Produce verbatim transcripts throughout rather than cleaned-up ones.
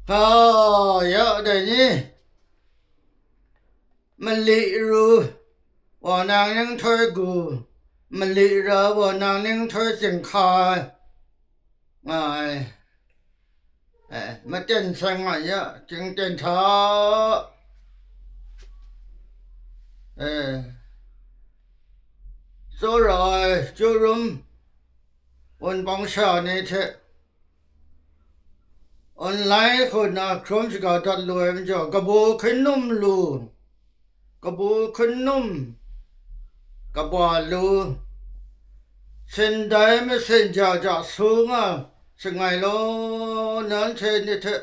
Hpa ya dai ni, mali ru wa nang ning htoi gu, mali ra wa nang ning htoi zing hka ai, nga ai. Eh, maten sai nga ya, ting ten hta. Eh, tsawra ai, chyu rum, wunpawng sha ni hte, online hku na hkrum shaga dat lu ai majaw, kabu hkun num lu, kabu hkun num, kaba lu, sin dai masin ja ja su nga shangai law, nanhte ni hte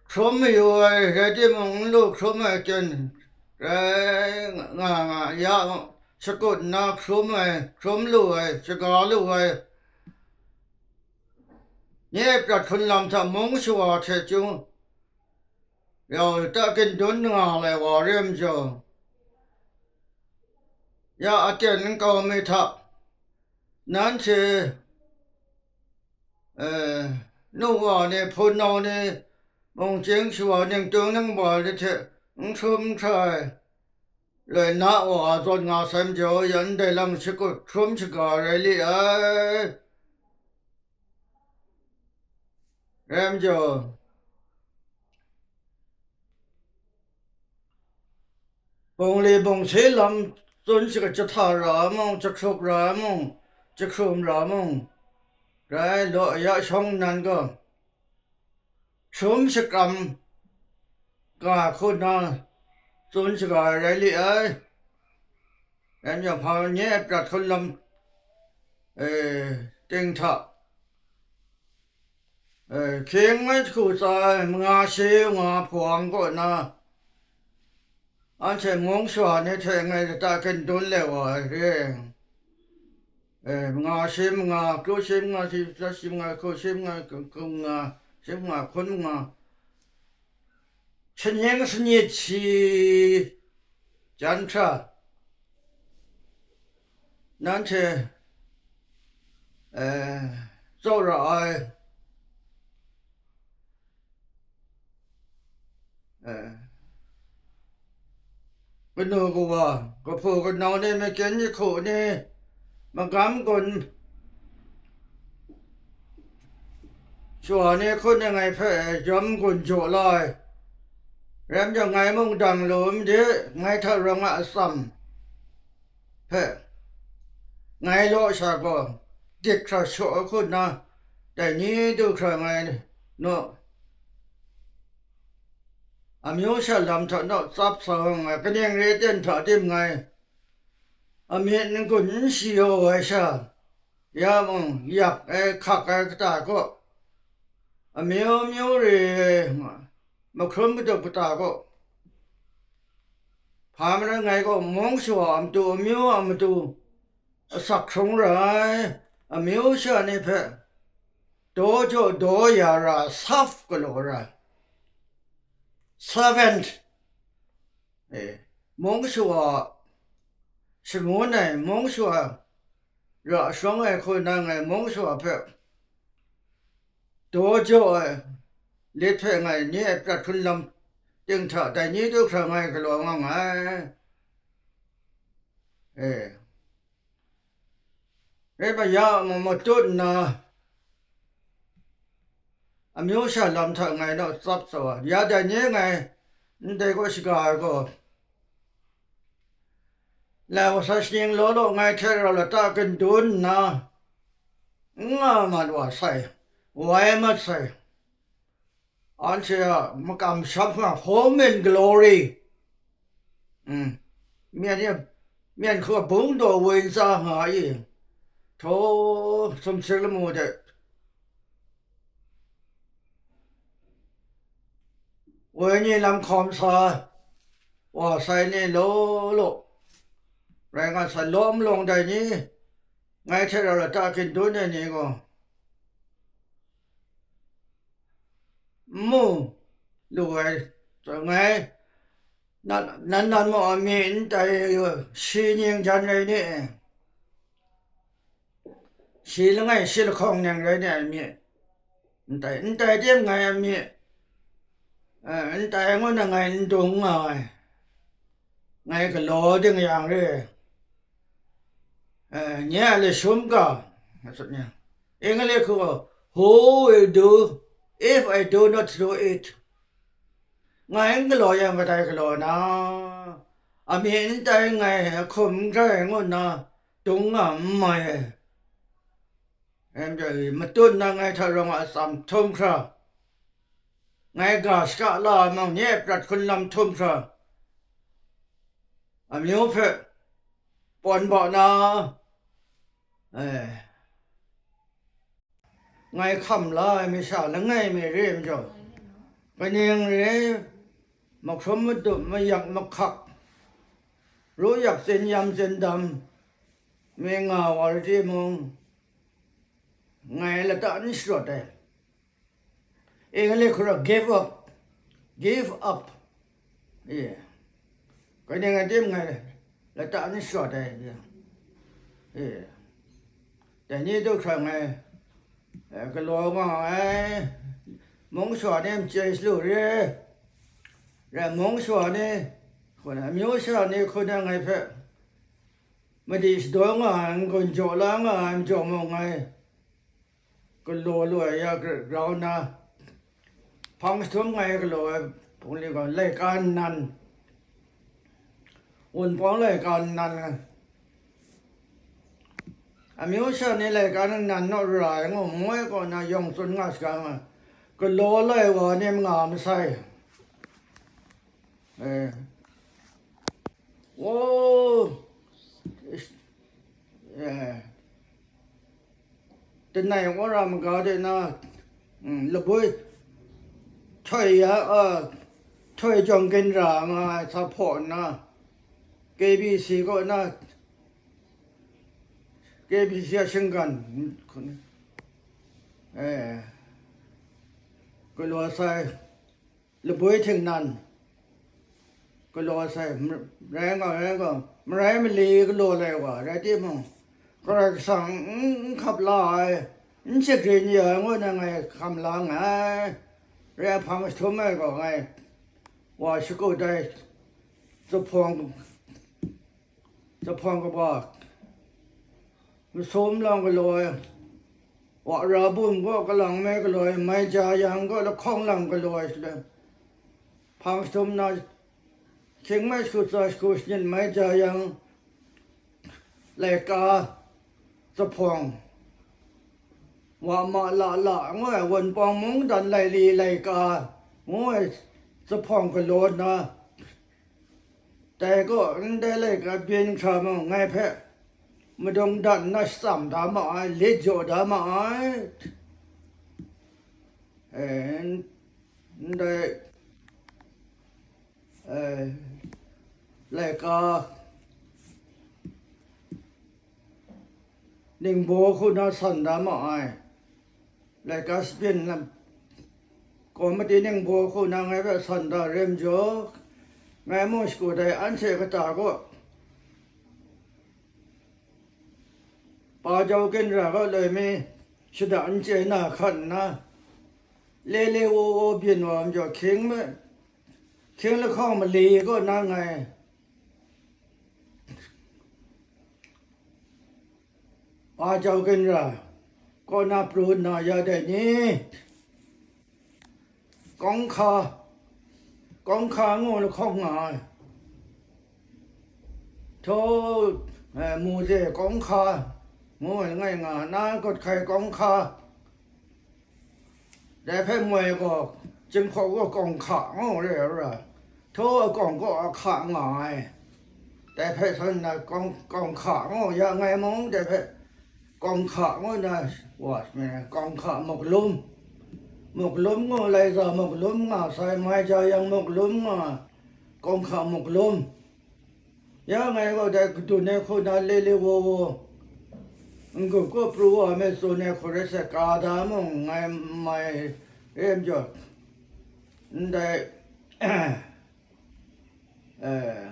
hkrum mayu ai rai timung, n lu hkrum ai kyen rai nga nga ya, shakut nna hkrum ai, hkrum lu ai, shaga lu ai, nye prat hkun lam hta mung shawa hte chyung yau ta kin dun nga lai wa re majaw, ya aten nkau mi hta nanhte, eh, nu wa ni, hpunau ni, mung chying shawa, ningtung ningba ni hte n hkrum n hkra ai, loi na wa zawn nga sai majaw, ya ndai lam shakut hkrum shaga rai li ai. Rai majaw, bungli bungse lam tsun shaga jahta ra ai mung, jahkrup ra ai mung, jahkrum ra ai mung, rai law ya shawng nnan gaw, hkrum shakram ga hku na tsun shaga ai rai li ai. Yan yawng hpa nye prat hkun lam, eh, ting hta, eh, hkying ai jahku tsa ai manga shi nga hpawng kaw na, anhte mung shawa ni hte ngai lata kin dun le wa ai re. Eh, manga shi manga, kru shi manga, shi, shi manga, hku shi manga, hku manga, shi manga, hkun manga, shanhing sanit shi jan hkra, nanhte, eh, tsawra ai, eh, kanu kawa, kahpu kanau ni, makyin jahku ni, magam gun shawa ni hku ni ngai hpe jawm gun jaw la ai. Rai majaw, ngai mung dang lu n de, ngai hta rawng a atsam hpe ngai law sha gaw, dik hkra shaw ai hku nna, dai ni du hkra ngai naw, amyu sha lam hta naw tsap sa wa nga ai, kaning re ten hta tim ngai, amyit n-gun n shayaw ai sha, ya mung yak ai hkak ai kata kaw, amyu myu re ai mahkrum madup kata kaw, hpa marai ngai gaw mung shawa a matu, amyu a matu, asak hkrung ra ai, amyu sha ni hpe daw jaw daw ya ra, serve galaw ra, servant, eh, mung shawa shangun ai, mung shawa ra shawng ai hku na ngai mung shawa hpe daw jaw ai lit hpe ngai nye a prat hkun lam ting hta dai ni du hkra ngai galaw nga nngai. E, rai ma ya, ma matut nna, amyu sha lam hta ngai naw tsap tsau ai, ya dai ni ngai ndai kaw shaga ai gaw, lai wa sa shaning law law ngai hte rau lata kandun nna, n nga mat wa sai, wai mat sai. Anhte a makam sham hkra, home and glory. Mm. Myen e, myen hku bung daw woi ntsa nga i, htaw sumsik lamu de, wenyi lam hkawm sa wa sai ni law law, rai nga sai, lawm lawng dai ni, ngai hte rau lata kandun ai ni gaw, n mu lu ai, ngai, nan, nan, nan maw a myi n tai, shi nying jan rai ni? Shi langai, shi lahkawng nang rai ni ai myi? ndai, ndai tim ngai a mi, eh, ndai ngu na ngai n dung nga ai, ngai galaw ding yang re, eh, nye a lashum ga, nga sat nya. English hku gaw, "Who will do if I do not do it?" Ngai n galaw yang, kadai galaw na? Amying n tai, ngai hkum n grai ngu nna dung nga n mai ai. Em jai, matut na ngai hta rawng a atsam htum hkra, ngai ga shaka la ai mung, nye prat hkun lam htum hkra, amyu hpe pawn ba na, eh, ngai hkam la ai masha langai mi re ai majaw, kaning re, mahkrum madup, mayak mahkak, ru yak tsin yam tsin dam mi nga wa rai timung, ngai lata n sharawt ai. English hku ra give up, give up. Ye. Kaning a tim ngai lata n sharawt ai, ye. Ye. Dai ni du hkra ngai, eh, galaw nga ai, mung shawa ni machye salu re, rai mung shawa ni, hku na, amyu sha ni hku na ngai hpe madi shadaw nga ai, n-gun jaw la nga ai majaw mung, ngai galaw lu ai ya gra-, grau nna, hpang jahtum ngai galaw ai hpung li gaw, laika nnan, wunpawng laika nnan, amyu sha ni laika nnan naw ra ai ngu, ngu ai kaw na yawng tsun nga saga nga, galaw lai wa ni nga masai. Eh. Wo, eh, Tanai wora maga de na, mm, laboi htoi ya, a, htoi jawng ginra nga ai sa hpaw nna, K B C kaw na, K B C a shinggan, eh, galaw sai, laboi htingnan, galaw sai, m-, rai nga, rai nga, marai mali galaw lai wa, rai timung, Karai Kasang n, n hkap la ai, n shagrin ya ai ngu na ngai hkam la nngai. Rai hpang jahtum ai gaw ngai, wa shagu dai, zuphpawng, zuphpawng kaba, masum lam galaw ai, wa ra bum gaw kalang me galaw ai, mai ja yang gaw lahkawng lam galaw ai, hpang jahtum na, hkying mai shagu tsa shagu shanyin mai ja yang, laika zuphpawng, wa ma la la ngu ai, wunpawng mungdan laili laika ngu ai zuphpawng galaw nna, dai gaw ndai laika byin hkra mung ngai hpe madung dan nna shatsam da ma ai, lit jaw da ma ai. E, ndai, e, laika ningbaw hku na san da ma ai. Laika Spin lam, komiti ningbaw hku na ngai hpe san da re majaw, ngai mung shagu dai anhte kata kaw, pa jau ginra kaw loi mi shada n chye na hkan nna, le le wo wo byin wa majaw, hkying me, hkying lahkawng mali kaw na ngai, pa jau ginra kaw na pru nna ya dai ni? Kawng hka, kawng hka ngu lahkawng nga ai. Htaw, eh, mu de kawng hka ngu ai langai nga, na kawt hkai kawng hka. Dai hpe moi gaw, Jinghpaw gaw kawng hka ngu re ai ra, htaw kawng gaw ahka nga ai. Dai hpe san na kawng, kawng hka ngu ya ngai mung, dai hpe kawng hka ngu na, wa, kawng hka muklum, muklum ngu, lai za muklum nga sai, mai ja yang muklum nga, kawng hka muklum. Ya ngai gaw dai kadun ai hku na le le wo wo, n-gup kaw pru wa ai me tsun ai hku rai sai, ka da mung ngai n mai re majaw, ndai, eh,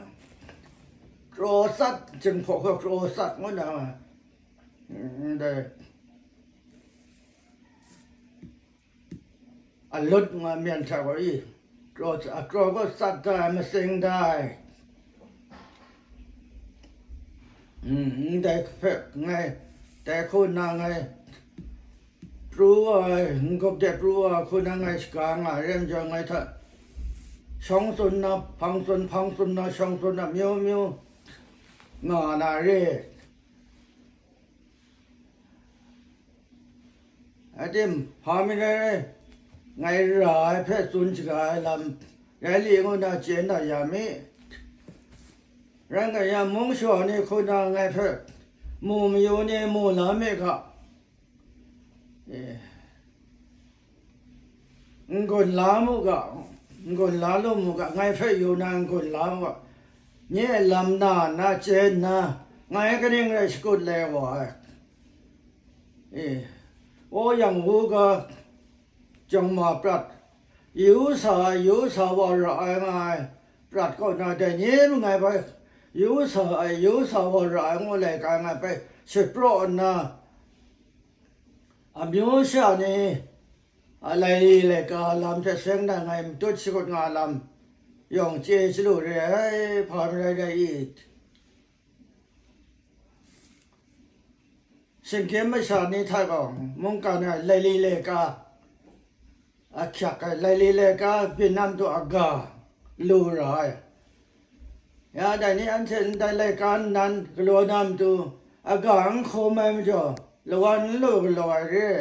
kraw sat, Jinghpaw hku kraw sat ngu na, ndai, a lut nga myen hta gaw i, kraw, a kraw gaw tsat da ai, matsing da ai. Mm, ndai hpe ngai, dai hku nna ngai pru ai, n-gup de pru ai hku na ngai shaga nga ai, rai majaw ngai hta shawng tsun na hpang tsun, hpang tsun na shawng tsun na, amyu myu nga na re. Atim, hpa mi rai rai, ngai ra ai hpe tsun shaga ai lam rai li ngu na chye na ya mi. Rai nga yang, mung shawa ni hku na ngai hpe mu mayu ni mu la mi ga, e, n-gun la mu ga, n-gun la lu mu ga, ngai hpe yu na n-gun la mu ga, nye lam na na chye nna, ngai kaning rai shakut lai wa ai. E, o yang u ga, jawng ma prat, yu sa ai, yu sa wa ra ai nga ai prat kaw na, dai ni langai bai, yu sa ai, yu sa wa ra ai ngu laika ngai bai shapraw nna, amyu sha ni a lai laika lam hte seng na ngai matut shakut nga lam yawng chye chyalu re ai, hpa marai rai i? Shinggyim masha ni hta gaw mungkan ai laili laika ahkyak ai, laili laika byin na matu aga lu ra ai. Ya, dai ni anhte ndai laika nnan galaw na matu aga n hkum ai majaw, lawan n lu galaw ai re.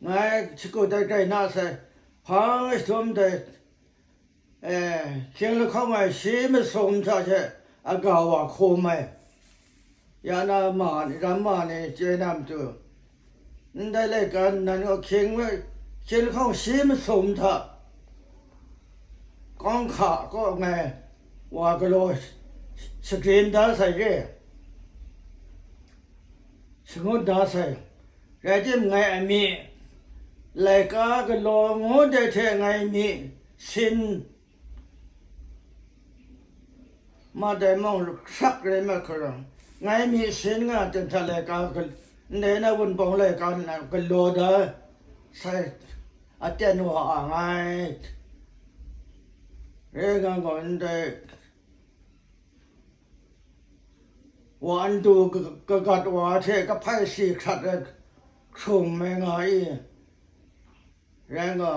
Ngai shakut ai grai na sai, hpang jahtum dai, e, hkying lahkawng ai shi masum hta she aga wa hkum ai, ya na ma ni, ram ma ni chye na matu, ndai laika nnan gaw hkying, hkying lahkawng shi masum hta kawng hka kaw ngai wa galaw shagrin da sai re, shangun da sai. Rai timung, ngai a myi laika galaw ngu dai hte ngai myi sin ma dai mung, hkrak rai ma hkra, ngai myi sin nga ten hta laika gal-, ndai na Wunpawng laika na galaw da sai, aten wa a ngai. Re nga gaw ndai wa ndu ka-, kagat wa hte kahpai si hkrat ai hkrum ai nga i, rai nga,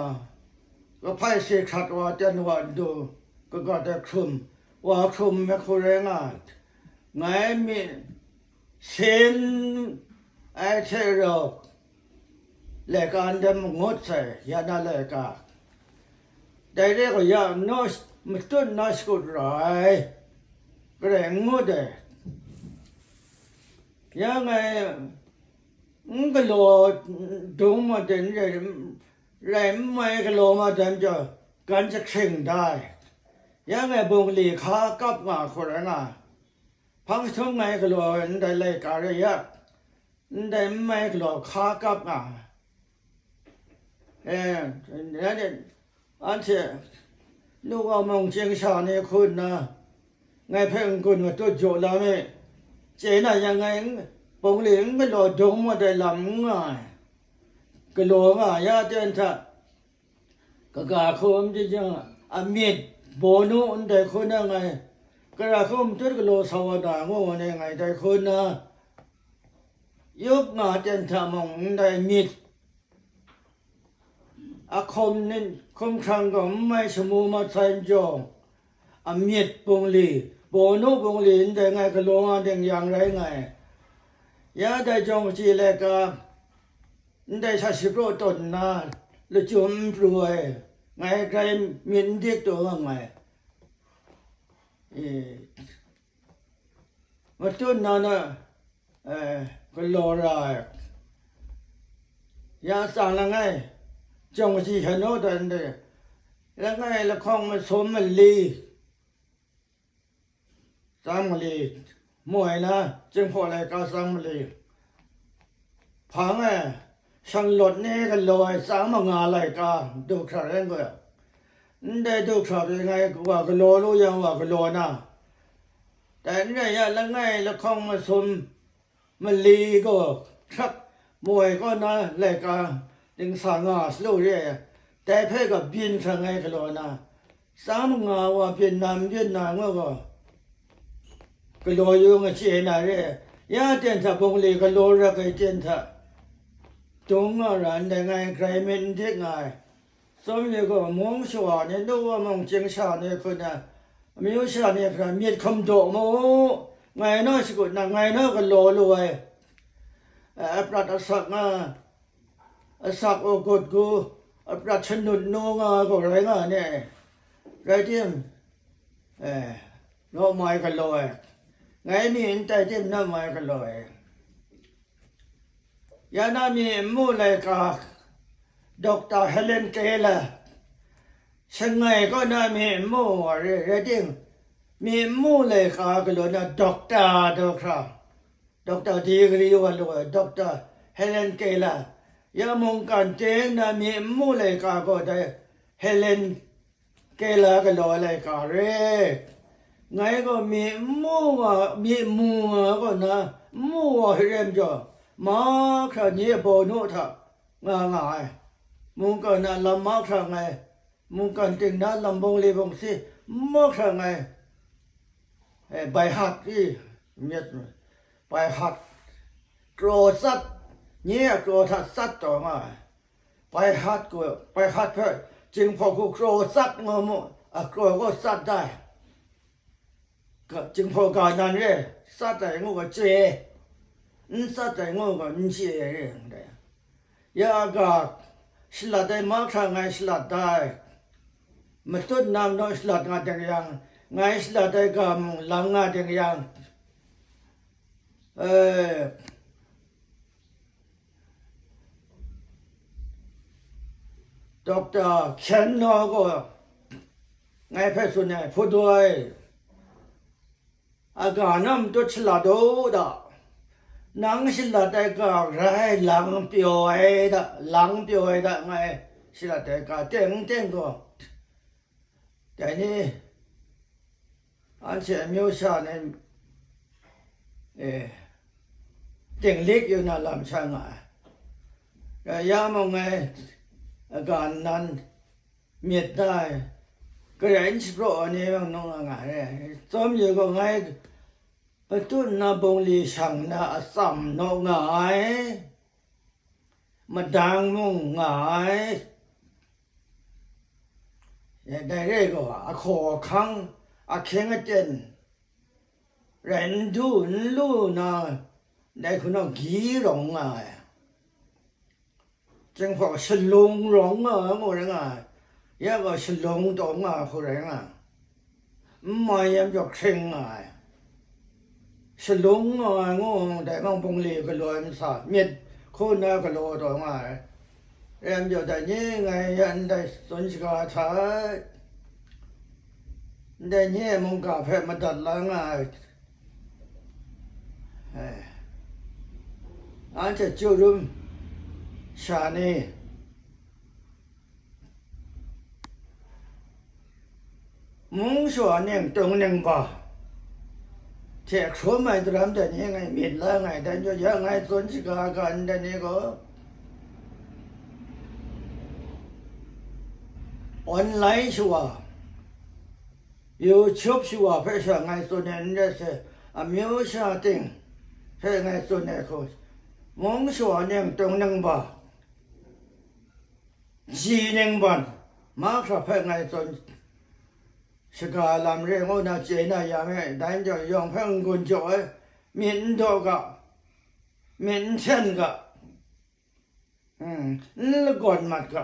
kahpai si hkrat wa ten wa ndu kagat ai hkrum, wa hkrum ai hku rai nga, ngai myi sin ai hte rau, laika ndai mangut sai, ya na laika. Dai re gaw ya, naw, matut na shakut ra ai, garai n ngut ai. Ya ngai n galaw dung ma ten, rai, rai n mai galaw ma ten majaw, gan jahkring da ai. Ya ngai bungli hka kap nga hku rai nga, hpang jahtum ngai galaw ai ndai laika re ya, ndai n mai galaw hka kap nga, e, anhte nu wa mung chyeng sha ni hku nna, ngai hpe n-gun matut jaw la mi, chye na yang, ngai n-, bungli n galaw dung mat ai lam n nga ai, galaw nga ya ten hta, kaga hkum jijang a myit baw nu ndai hku na ngai, gara hkum tut galaw sa wa na ngu ngu nai ngai dai hku na, yup nga ten hta mung ndai myit a hkum nin, hkum hkrang gaw n mai shamu mat sai n jawng, a myit bungli, baw nu bungli ndai ngai galaw nga ding yang rai ngai. Ya dai jawng kaji laika, ndai sha shapraw tawn nna lachyum n pru ai, ngai grai myit n dik taw nga nngai. E, matut na na, e, galaw ra ai. Ya tsang langai, jawng kaji hkyan naw dan de, langai lahkawng masum mali, tsang mali, moi na, Jinghpaw laika tsang mali, hpang e, shanglawt ni galaw ai tsang manga laika du hkra rai n gaw, ndai du hkra hpe ngai wa galaw lu yang wa galaw na, dai n rai ya, langai lahkawng masum mali gaw hkrak moi kaw na laika dingsa nga salu re ai, Dai hpe ga byin hkra ngai galaw na, tsa manga wa byin na, n byin na ngu gaw, galaw yu nga chye na re, ya ten hta bawng le galaw rak ai ten hta, dung nga ra ndai ngai grai myit n dik nga ai. Tsawm yu gaw, mung shawa ni, nu wa mung chying sha ni hku na, amyu sha ni hkra myit hkum daw mu, ngai naw shakut na, ngai naw galaw lu ai, a prat asak nga, asak u gut gu, a prat shanut nu nga gaw rai nga ni ai. Rai tim, eh, naw mai galaw ai. Ngai mi n tai tim naw mai galaw ai. Ya na mi n mu laika, Doctor Helen Keller, shangai kaw na mi n mu wa re, rai tim, mi n mu laika galaw na Doctor daw hkra, Doctor degree wa lu ai Doctor Helen Keller, ya mungkan ting na mi n mu laika gaw dai Helen Keller galaw ai laika re. Ngai gaw mi n mu nga, mi n mu nga gaw na, n mu wa hte rem jaw, mahkra nye bawnu hta nga nga ai. Mungkan na lam mahkra ngai, mungkan ting na lam bawng le bawng si mahkra ngai, eh, bai hat i, myit, bai hat, kraw tsat, nye a kraw hta tsat taw nga ai. Bai hat gaw, bai hat hpe, Jinghpaw hku kraw tsat nga mu, a kraw gaw tsat dai. Ga, Jinghpaw ga nan re, tsat ai ngu gaw chye, n tsat ai ngu gaw n chye ai re, ndai. Ya a ga, shalat ai mahkra ngai shalat dai. Matut na manaw shalat nga ding yang, ngai shalat ai ga mung lang nga ding yang, eh, Doctor Khen Naw gaw ngai hpe tsun ai, Hpu doi, a ga na matut shalat u da, nang shalat ai ga rai lang pyaw ai da, lang pyaw ai da, ngai shalat ai ga teng teng gaw, dai ni, anhte amyu sha ni, eh, dinglik yu na lam sha nga ai. Rai ya mung ngai, a ga nnan myit da ai, garai n shapraw ai ni yawng naw nga nga ai. Tsawm yu gaw ngai, patut na bawng li shang na atsam naw nga ai, madang mung nga ai. Dai re gaw, ahkaw ahkang, ahkying aten, rai n du n lu na, dai hku nau gyi rawng nga ai. Jinghpaw shalung rawng nga ai ngu rai nga ai, ya gaw shalung taw nga ai hku rai nga ai. N mai yan pyaw hkring nga ai. Shalung nga ai ngu, dai mung bungli galaw ai masa, myit hku na galaw taw nga ai. Rai yang pyaw dai ni ngai ya ndai tsun shaga ai hta, ndai ni e mungga hpe madat la nga ai. Ai, anhte chyu rum sha ni, mung shawa ning tung ning ba hte hkrum ai daram dai ni ngai myit la ngai, dan jaw ya ngai tsun shaga ga ndai ni gaw, online shawa, YouTube shawa hpe sha ngai tsun ai n rai se, amyu sha ting hpe ngai tsun ai hku, mung shawa ning tung ning ba, ji ning ban, mahkra hpe ngai tsun shaga lam re ngu na chye na ya me, dai majaw yawng hpe n-gun jaw ai, myit n daw ga, myit n hten ga, mm, n lagawn mat ga,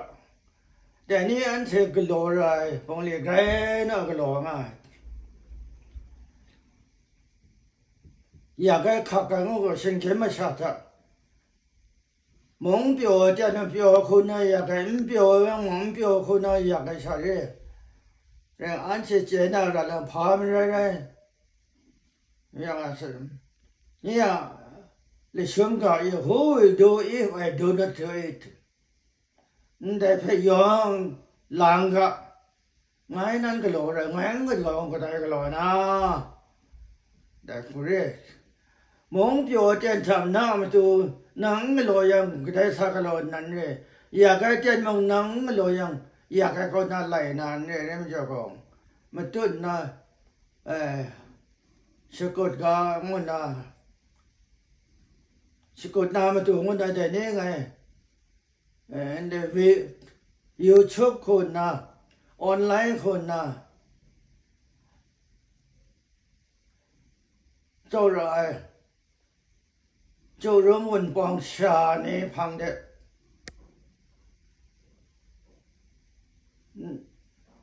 dai ni anhte galaw ra ai, bawng li grai na galaw nga ai. Yak ai hkak ai ngu gaw, shinggyim masha hta, mung pyaw ai ten pyaw hku na yak ai, n pyaw ai yang mung n pyaw hku na yak ai sha re, rai anhte chye na ra lam hpa marai rai. Yang a sa, nye a lashum ga e, who will do if I do not do it? Ndai hpe yawng lang ga, ngai nan galaw rai, ngai n galaw, kadai galaw na? Dai hku re. Mung pyaw ten hta na a matu, nang n galaw yang, kadai sa galaw nan re? Ya kai ten mung nang n galaw yang, yak ai kaw na lai na n re ai majaw gaw, matut nna, eh, shakut ga ngu na, shakut na matu ngu na dai ni ngai, eh, ndai vi-, YouTube hku nna, online hku nna, tsawra ai, Chyaw Rum Wunpawng sha ni hpang de,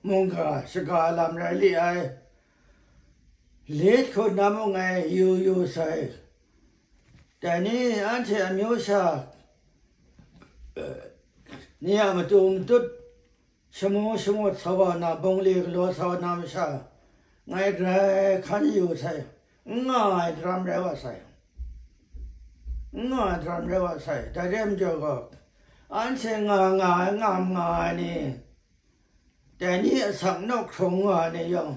mungga shaga lam rai li ai, lit hku na mung ngai yu yu sai. Dai ni anhte amyu sha ni a matu matut shamu shamut sa wa na, bungli galaw sa wa na masha, ngai grai hkan yu sai, n nga ai daram rai wa sai, n nga ai daram rai wa sai. Dai re ai majaw gaw, anhte nga nga ai, ngam nga ai ni, dai ni asak nawk hkrung nga ai ni yawng,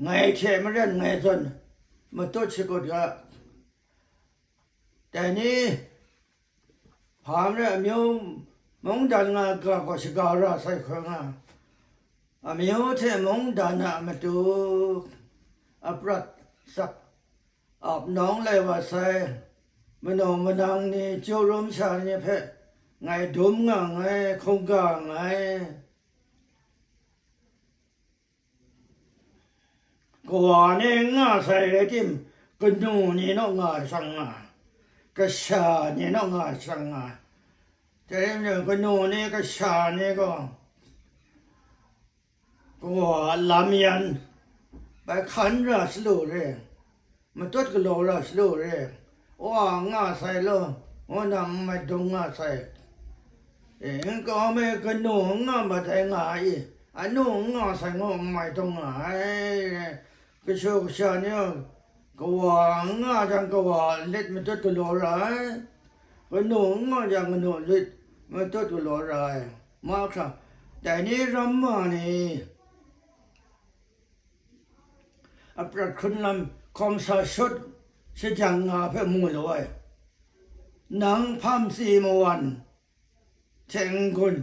ngai hte maren ngai zawn matut shakut ga, dai ni, hpa mare amyu mungdan nga ga gaw shaga ra sai hkoi nga, amyu hte mungdan a matu aprat sak ap nawng lai wa sai, manaw manang ni, chyaw rum sha ni hpe ngai dum nga nngai, hkungga nngai. Kawa ni n nga sai rai tim, kanu ni naw nga ai shang nga, kasha ni naw nga ai shang nga. Dai rai nna, kanu ni, kasha ni gaw, kawa a lam yan, bai hkan ra salu re, matut galaw ra salu re, wa nga sai law, ngu na n mai dung nga sai. E, nkau mi kanu n nga mat ai nga ai, anu n nga sai ngu n mai dung nga ai. Kashu kasha ni, kawa n nga jang, kawa a lit matut galaw ra ai, kanu n nga jang, kanu lit matut galaw ra ai. Mahkra, dai ni ramma ni, aprat hkrun lam hkawm sa shut shajang nga hpe mu lu ai. Nang hpam si mawan hte n-gun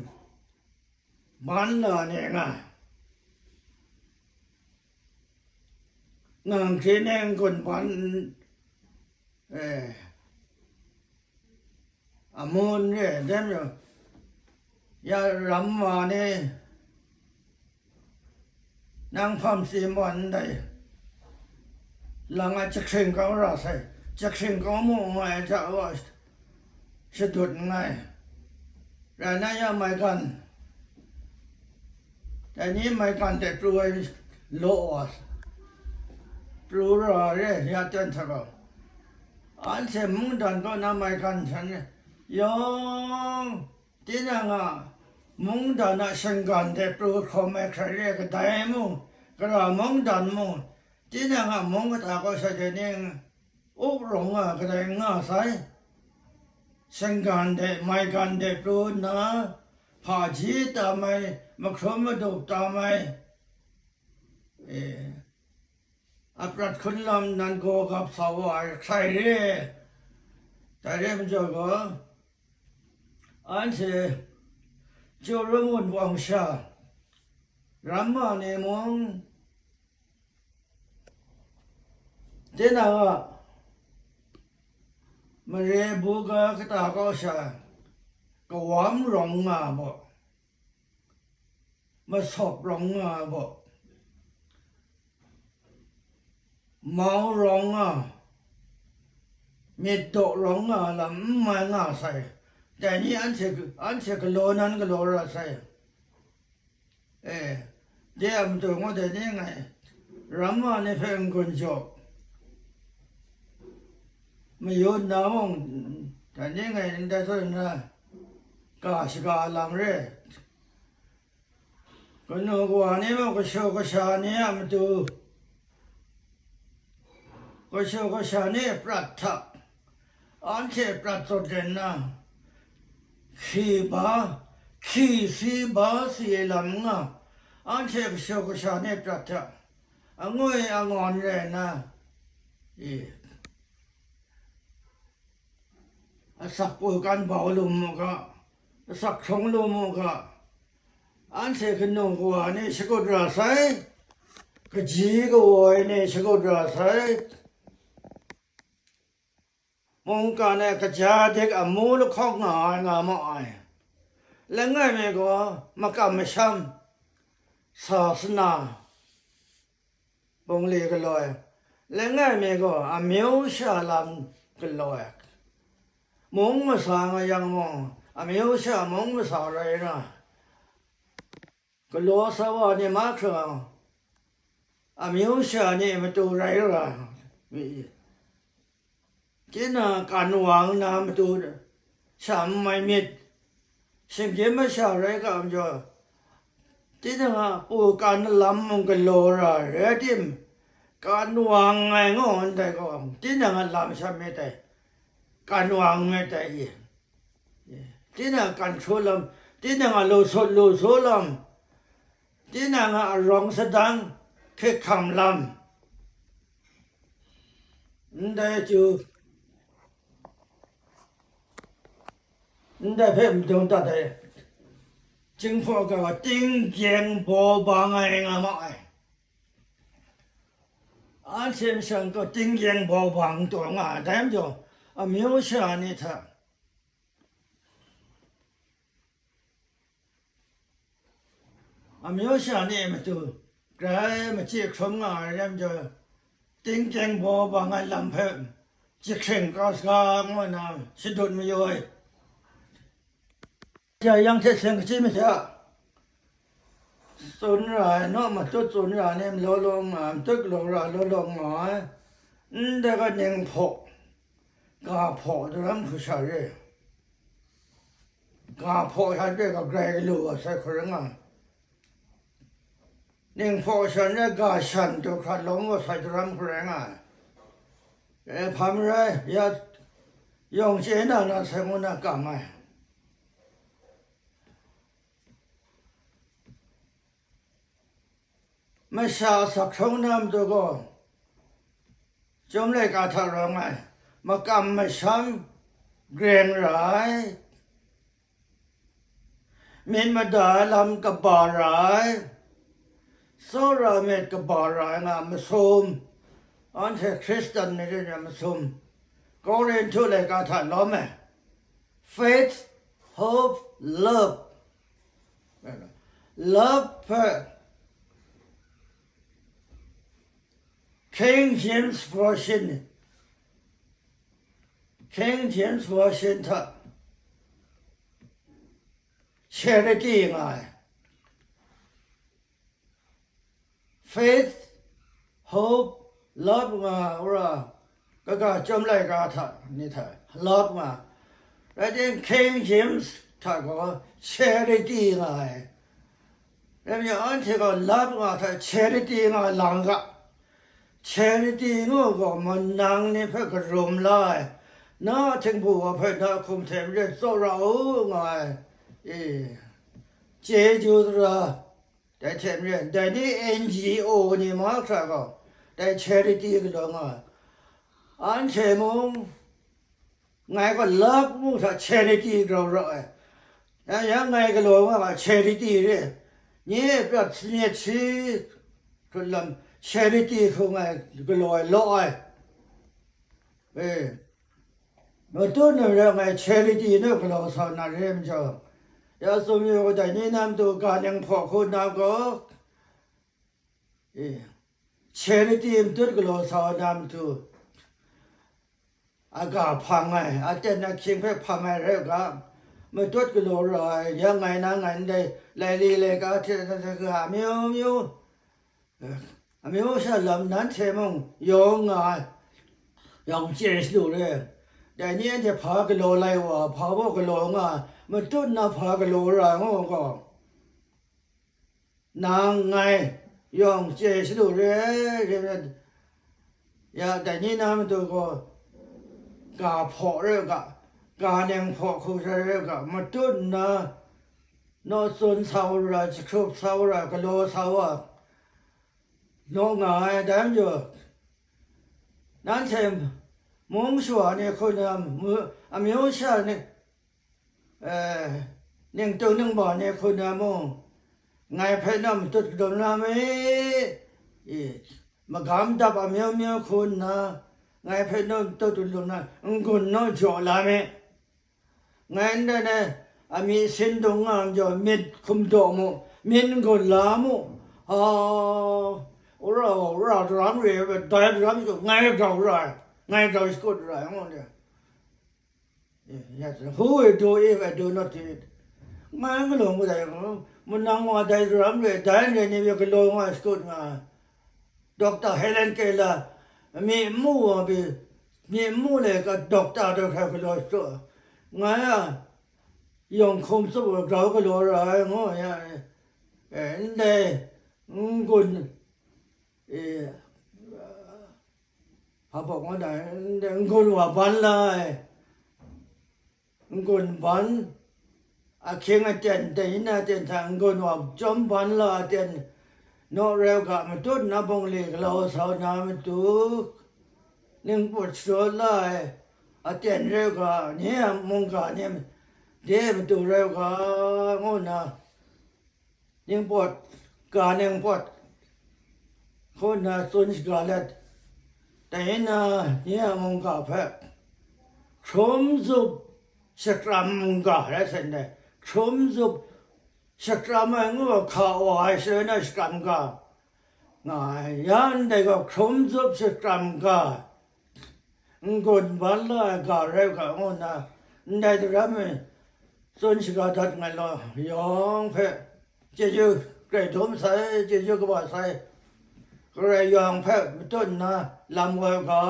ban la ne nga, nang hkye ne n-gun ban, eh, amun re dem yo, ya ramma ni, nang hpam si mawn ndai lang a jahkring kau ra sai, jahkring kau mu nga ai hta wa shadut nngai. Rai na ya, maigan, dai ni maigan hte pru ai law wa, pru ra re, ya ten hta gaw, anhte mungdan kaw na maigan htan yawng, tinang a mungdan a shinggan de pru hkawm ai hkrai re, kadai mung, gara mungdan mung, tinang a mung kata kaw sha de ning up rawng nga kadai n nga sai. Shinggan de, maigan de pru nna, hpaji tam ai, mahkrum madup tam ai, e, aprat hkrun lam nan gaw gap sa wa ai hkrai re. Dai re ai majaw gaw, anhte Chyaw Rum Wunpawng sha ramma ni mung, tinang a mare buga kata kaw sha kawam rawng nga baw, masawp rawng nga baw, mau rawng nga, myit daw rawng nga lam n mai nga sai. Dai ni anhte, anhte galaw nan galaw ra sai. E, de a matu ngu dai ni ngai, ramma ni hpe n-gun jaw, mayun na mung, dai ni ngai ndai zawn na, ga shaga lam re. Kanu kawa ni mung kashu kasha ni a matu, kashu kasha ni prat hta, anhte prat zawn ren nna, hkyi ba, hkyi si ba si ai lam n nga, anhte kashu kasha ni prat hta, angwi angawn rai nna, i, asak pawkan bau lu mu ga, asak hkrawng lu mu ga, Anhte kanu kawa ni shakut ra sai, kaji kawa ni shakut ra sai, mungkan e kaja dik amu lahkawng nga ai nga ma ai. Langai mi gaw makam masham, sa sana, bungli galaw ai, langai mi gaw amyu sha lam galaw ai, mung masa nga yang mung, amyu sha mung masa rai ra, galaw sa wa ni mahkra, amyu sha ni matu rai ra, tinang kan wang na matu sha n mai myit, shinggyim masha rai ga majaw, tinang a pu kan lam mung galaw ra rai tim, kan wang ai ngaw ndai gaw, tinang a lam sha myit dai, kan wang myit dai i. Tinang a kan hkraw lam, tinang a lu sut lu su lam, tinang a arawng sadang hkrit hkam lam, ndai chyu, ndai hpe madung dat ai, Jinghpaw ga ting gyeng baw bang ai nga ma ai. Anhte masha gaw ting gyeng baw bang taw nga ai, dai majaw, amyu sha ni hta, amyu sha ni matu grai machye hkrum nga ai rai majaw, ting gyeng baw bang ai lam hpe jahkring kau saga ngu na shadut mayu ai. Ja yang hte seng kachyi mi hte a, tsun ra ai, naw matut tsun ra ai ni, law law nga ai, matut galaw ra ai, law law nga ai, ndai ga ning hpaw, ga hpaw daram hkru sha re, ga hpaw sha re ga grai galu wa sai hkru rai nga ai. Ning hpaw shan rai ga shan du hkra lawm wa sai daram hkru rai nga ai. E, hpa marai, ya yawng chye na na sai ngu na kam ai. Masha asak hkrawng na matu gaw, Chyum laika hta rawng ai, makam masham greng ra ai, myit mada ai lam kaba ra ai, tsawra myit kaba ra ai nga masum, anhte Hkristan myit rin ai masum, Korinhtu laika hta lawm ai, faith, hope, love, love hpe King James Version, King James Version hta charity nga ai. Faith, hope, love nga ura, kaga Chyum laika hta ni hta love nga. Rai timung, King James hta gaw charity nga ai. Rai timung, anhte gaw love nga hta charity nga lang ga, charity ngu gaw manang ni hpe karum la ai, na htingbu wa hpe na hkum hte maren tsawra u nga ai, e, chyeju sara, dai hte maren, dai ni N G O ni mahkra gaw, dai charity galaw nga ai. Anhte mung, ngai gaw love ngu hta charity grau ra ai. Ya, ya ngai galaw nga ga charity re. Nye prat nyet shi hkrut lam charity hku ngai galaw ai, law ai. E, matut na mara ngai charity naw galaw sa na re majaw, ya tsun yu dai ni na matu ga ning hpaw hku na gaw, e, charity matut galaw sa wa na matu, a ga hpang ai, aten ahkying hpe hpang ai rai u ga, matut galaw ra ai, ya ngai na ngai ndai laili laika hte, amyu myu, amyu sha lam nanhte mung yawng nga ai, yawng chye shalu re. Dai ni anhte hpa galaw lai wa, hpa baw galaw nga ai, matut na hpa galaw ra ai ngu gaw, nang ngai yawng chye shalu re ai, re ai, ya dai ni na matu gaw, ga hpaw re u ga, ga ning hpaw hku sha re u ga, matut nna naw tsun sa wa ra, jahkrup sa wa ra, galaw sa wa, naw nga ai, dai majaw, nanhte mung shawa ni hku na, mu-, amyu sha ni, eh, ningtung ningba ni hku na mung, ngai hpe naw matut kadum la mi, i, magam dap amyu myu hku nna, ngai hpe naw matut kadum na n-gun naw jaw la mi. Ngai ndai ni amying sin dung nga ai majaw, myit hkum daw mu, myit n-gun la mu, ha, wora wa, wora daram re ai hpe, dai daram shachyen ngai grau ra ai, ngai grau shakut ra ai, ngu de. Who will do if I do not do it? Ngai galaw ngut ai, manang wa dai daram re, dai re ni hpe galaw nga shakut nga ai. Doctor Helen Keller, mi n mu wa pyi, mi n mu le ka doctor daw hkrai galaw shachyen, ngai a yawng hkum tsup ai grau galaw ra ai, ngu ya, e, ndai n-gun, e, hpa bawk ngu na, ndai n-gun wa ban la ai. N-gun ban, ahkying aten, dai na aten hta n-gun wa chyawm ban la aten, naw rau ga matut na bungli galau sau na matu, ningpawt shadaw la ai aten rau ga, nye a mungga ni de matu rau ga, ngu nna, ningpawt, ga ningpawt hku nna tsun shaga let, dai na nye a mungga hpe hkrum zup shakram mungga rai sai ndai, hkrum zup shakram ai ngu hka wa ai shaloi na shakram ga nga ai, ya ndai gaw hkrum zup shakram ga, n-gun ban la ai ga rai u ga, ngu nna, ndai daram e tsun shaga dat ngai law, yawng hpe chyeju grai dum sai, chyeju kaba sai, Karai yawng hpe matut nna lam woi u ga.